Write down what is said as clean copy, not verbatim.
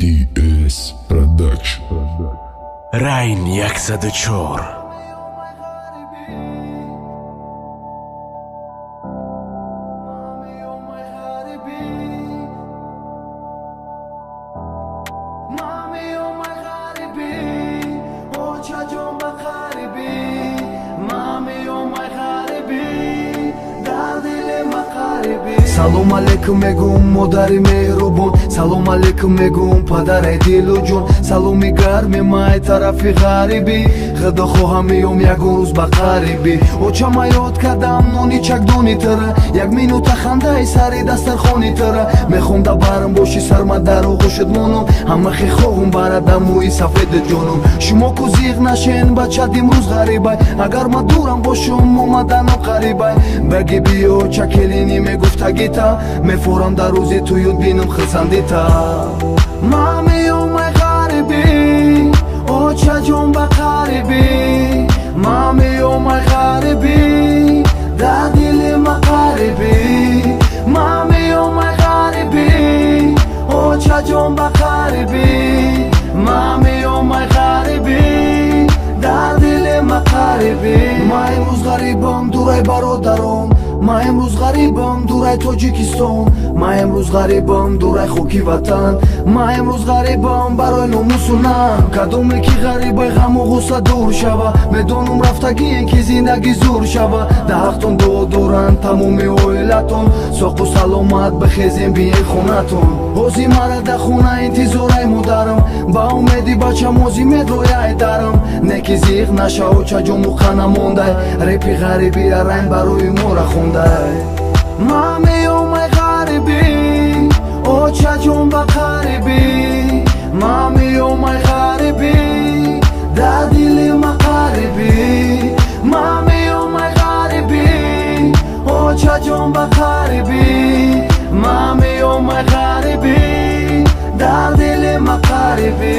DS Production. Райн 104. Салом алейкум мегӯм, модари меҳрубон, салом алейкум мегӯм, падари дилу ҷон. Саломи гарми май тарафи ғарибӣ, худо хоҳам меём ягон рӯз ба қарибӣ. Очама ёд кардам нони чакдони тара, як минута хандаи сари дастархони тара. Мехонда барам боши сарма дар оғӯшат монам, ҳамахи хоҳум барада мӯи сафеди ҷонум. Шумо ку зиғ нашен, бачат имрӯз ғарибай, агар ма дурам бошум омаданам қарибай. Баги биё чакелини мегуфтагита, мефорам дар рӯзи туюд бинам хирсандита. Ман меёмай ғарибӣ, очаҷон ба қарибӣ, ман меёмай ғарибӣ, дар дили ма қарибӣ. Ман меёмай ғарибӣ, очаҷон ба қарибӣ, ман меёмай ғарибӣ, дар дили ма қарибӣ. Ман имрӯз ғарибам, дурай бародарон, ман имрӯз ғарибам, дурай Тоҷикистон, ман имрӯз ғарибам, дурай хоки ватан, ман имрӯз ғарибам барои номусу нанг. Кадоме ки ғарибай ғаму ғусса дур шава, медонам рафтагиен ки зиндагӣ зур шава. Дар ҳақтон дуо доранд тамоми оилатон, соқу саломат бихезем биен хонатон. Ҳози мара дар хона интизорай модарам, ба умеди бачам ҳози медрояй дарам. Не ки зиғ наша, очаҷону қа намондай, репи ғарибира райн барои мора хондай. Ман меёмай ғарибӣ, очаҷон ба қарибӣ, ман меёмай ғарибӣ, дар дили ма қарибӣ. Ман меёмай ғарибӣ, очаҷон ба қарибӣ, ман меёмай ғарибӣ, дар дили ма қарибӣ.